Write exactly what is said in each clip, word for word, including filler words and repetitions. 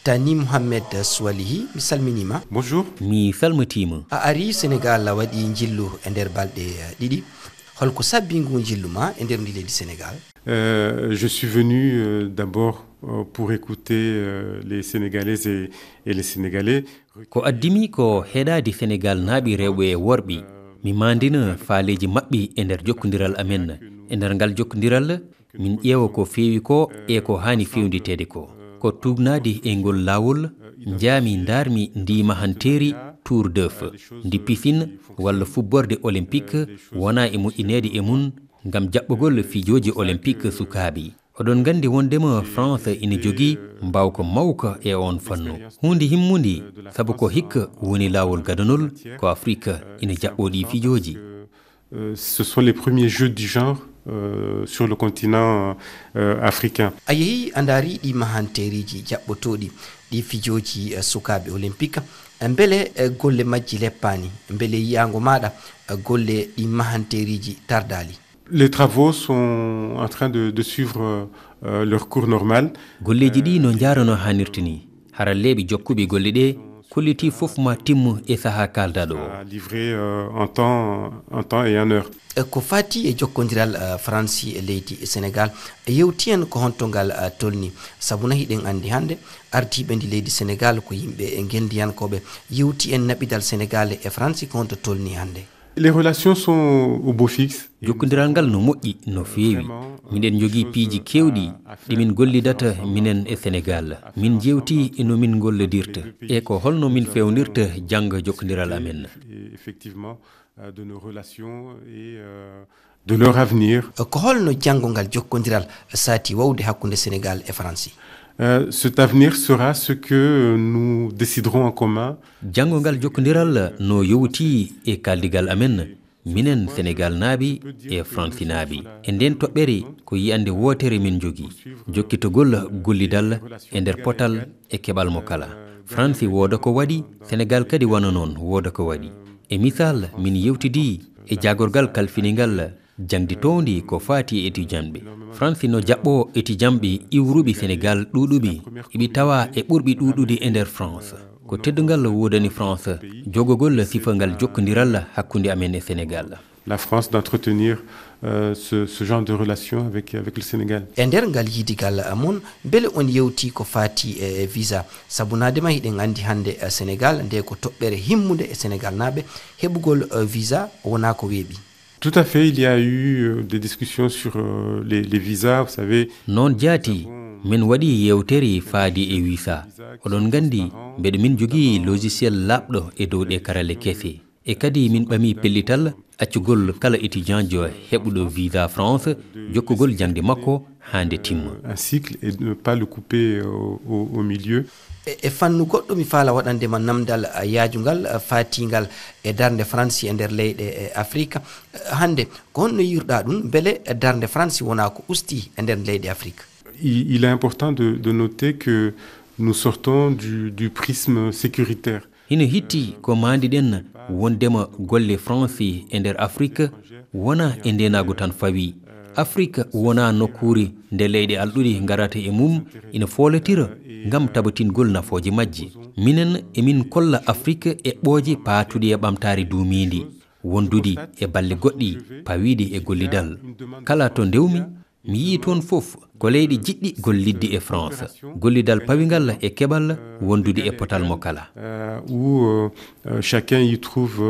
Tani Mohamed Swalihi, mi salminiima. Bonjour. Mi salmitiima. A arii Senegaal waɗi njillu e nder balɗe ɗiɗi. Holko sabbii nguu njillu maa e nder ndii leydi Senegaal? Euh, je suis venu euh, d'abord euh, pour écouter euh, les Sénégalaises et, et les Sénégalais. Ko addimi ko heɗaade Senegaal naaɓi rewɓe e worɓi. Mi maandina faaleeji maɓɓi e nder jokkondiral amen. E nder ngal jokkondiral, min ƴeewa ko feewi ko e ko haani fewniteede ko. Ko tuugnaade e ngol laawol, njaami ndaarmi ndii mahanteeri Tour de Feu, ndi piscine walla fubborde olympique wonaa e moƴƴineede e mum ngam jaɓɓugol fijooji olympique sukaaɓe. Oɗon nganndi wonndema France ina jogii mbaawka mawka e oon fannu. Huunde himmunde, sabu ko hikka woni laawol gadanol, ko Afrique ina jaɓɓoo ɗii fijooji. Euh, ce sont les premiers jeux du genre euh, sur le continent euh, africain. A yehii a ndaarii ɗii mahanteeriiji jaɓɓotooɗi, ɗii fijooji sukaaɓe olympique, mbele golle majji leppaani? Mbele yiyaango maaɗa golle ɗii mahanteeriiji tardaali? Les travaux sont en train de, de suivre euh, leur cours normal. Golleeji ɗii no njaara no haanirta nii. Haralleeɓe jokkuɓe golle ɗee kollitii fof maa timmu e sahaa kaaldaaɗo o. Livrer euh, en temps, en temps et en heure. Ko faati e jokkondiral Faransi e leydi Senegaal, yewti en ko honto ngal tolni, sabu na hiɗen anndi hannde ardiiɓe ndi leydi Senegaal ko yimɓe ngenndiyankooɓe. Yewti en naɓidal Senegaal e Faransi ko honto tolni hannde? Les relations sont au beau fixe. Jokkondiral ngal no moƴƴi no feewi. Miɗen njogii piiji keewɗi ɗi min gollidata minen e Senegaal. Min njeewtii e no min ngollodirta e ko holno min feewnirta jannga jokkondiral amen. Effectivement, euh, de nos relations et euh, de leur avenir. Ko holno janngo ngal jokkondiral saati wawde hakkunde Senegaal e Faransi? Euh, cet avenir sera ce que nous déciderons en commun. Janngo ngal jokkondiral no yowtii e kaaldigal amen, minen Senegaalnaaɓe e Faransinaaɓe. E ndeen toɓɓere ko yiyannde wootere min njogii, jokkitagol gollidal e nder potal e keɓal mo kala. Faransi wooda ko waɗi, Senegaal kadi wano noon wooda ko waɗi. E misaal, min yewtidii e jaagorgal kalfiningal jaŋde toowndi ko faati e etijanɓe. Faransi no jaɓɓoo etijanɓe iwruɓe Senegaal ɗuuɗuɓe, eɓe tawaa e ɓurɓe ɗuuɗude e nder France. Ko teddungal woodani France jogagol sifa ngal jokkondiral hakkunde amen e Senegaal. La France d'entretenir euh, ce, ce genre de relation avec, avec le Sénégal. E nder ngal yidigal mon, mbele on yewti ko faati e visa? Sabu naade ma hiɗen anndi hannde Senegaal nde ko toɓɓere himmunde e Senegaalnaaɓe heɓugol visa wonaa ko weeɓi. Tout à fait, il y a eu euh, des discussions sur euh, les, les visas, vous savez. Noon jaati, min waɗi yewtere faade e visa. Oɗon nganndi, mbeɗa min jogii logiciel laaɓɗo e dow ɗe karale kese. E kadi min ɓamii pellital accugol kala étudiantjo heɓuɗo visa France jokkugol jaŋde makko haa nde timma. Un cycle et ne pas le couper au, au, au milieu. E, e fannu goɗɗo mi faala waɗande ma namdal yaajungal faatingal e darnde Faransi e nder leyɗe e Afrique. Hannde ko honno yiirɗa ɗum, mbele darnde Faransi wona ko usti e nder leyɗe Afrique? Il, il est important de, de noter que nous sortons du, du prisme sécuritaire. Hino hitti ko maandiɗen wondema golle Faransi e nder Afrik wonaa e ndeenaagu tan fawii. Afrik wonaa nokkuure nde leyɗe alɗuɗe ngarata e mum ina foolotira ngam tabatingol nafooje majje. Minen emin kolla Afrik eɓɓooje paatuɗe e ɓamtaare duumiinde, wondude e balle goɗɗe pawiiɗe e gollidal. Kala to ndewmi, mi yii toon fof ko leyɗe jiɗɗi gollidde e France, gollidal pawingal e keɓal wondude e potal mo kala. Où chacun y trouve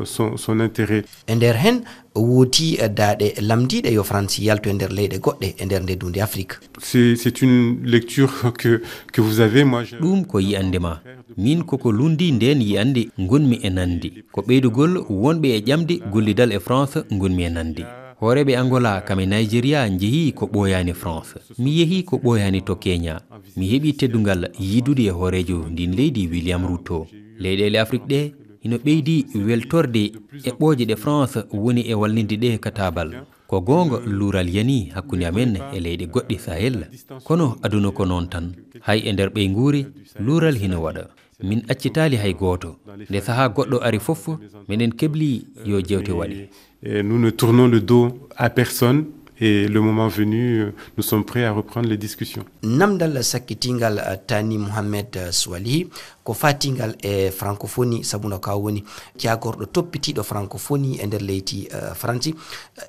son intérêt. E nder heen woodi daaɗe lamndiiɗe yo France yaltu e nder leyɗe goɗɗe e nder nde duunde Afrik. C'est une lecture que vous avez. Ɗum ko yiyannde ma. Miin ko ko lunndii ndeen yiyannde ngonmi e nande. Ko ɓeydugol wonɓe e ƴamde gollidal e France ngonmi e nande. Hooreeɓe Angola kam e Nigeria njehii ko ɓooyaani France. Mi yehii ko ɓooyaani to Kenya. Mi heɓii teddungal yiidude e hooreejo ndiin leydi William Ruto. Leyɗeele Afrik ɗee hino ɓeydi weltorde eɓɓooje ɗe France woni e wallinde ɗe ka taabal. Ko goonga luural yanii hakkunde amen e leyɗe goɗɗe Sahel. Kono aduna ko noon tan. Hay e nder ɓeynguure, luural hino waɗa. Min accitaali hay gooto. Nde sahaa goɗɗo ari fof, meɗen kebli yo jeewte waɗe. Et nous ne tournons le dos à personne Et le moment venu, euh, nous sommes prêts à reprendre les discussions. Namdal sakkitingal, euh, Tani Mohamed, euh, Swalihi, ko fatingal e francophonie, sabu no ka woni jagorɗo toppitiiɗo francophonie e nder leydi, euh, Faransi.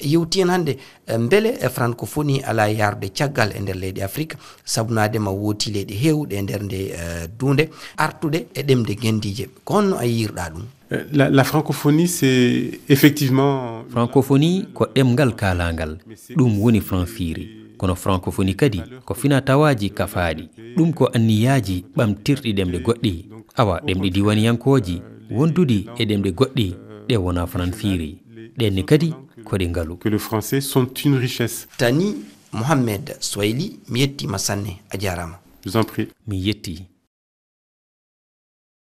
Yewti en hannde, euh, mbele e francophonie ala yarde caggal e nder leydi Afrique, sabu naade ma wooti leyɗe heewɗe e nder nde, euh, duunde, artude e ɗemɗe ngendiije. Ko honno a yiirɗa ɗum? Euh, La, la francophonie, c'est effectivement... Francophonie ko ɗemngal kaalaangal. Ɗum woni franc-fiiri. Kono francophonie kadi ko fina tawaaji kafaaɗi. Ɗum ko anniyaaji ɓamtirɗi ɗemɗe goɗɗi. Awa, ɗemɗe diiwaniyankooji wonduɗi e ɗemɗe goɗɗi ɗe wona franc-fiiri. Ɗen ne kadi ko ɗe ngalu. Que le français sont une richesse. Tani Mohamed Swahili, mi yettiima sanne, a jaaraama. Je vous en prie. Mi yetti.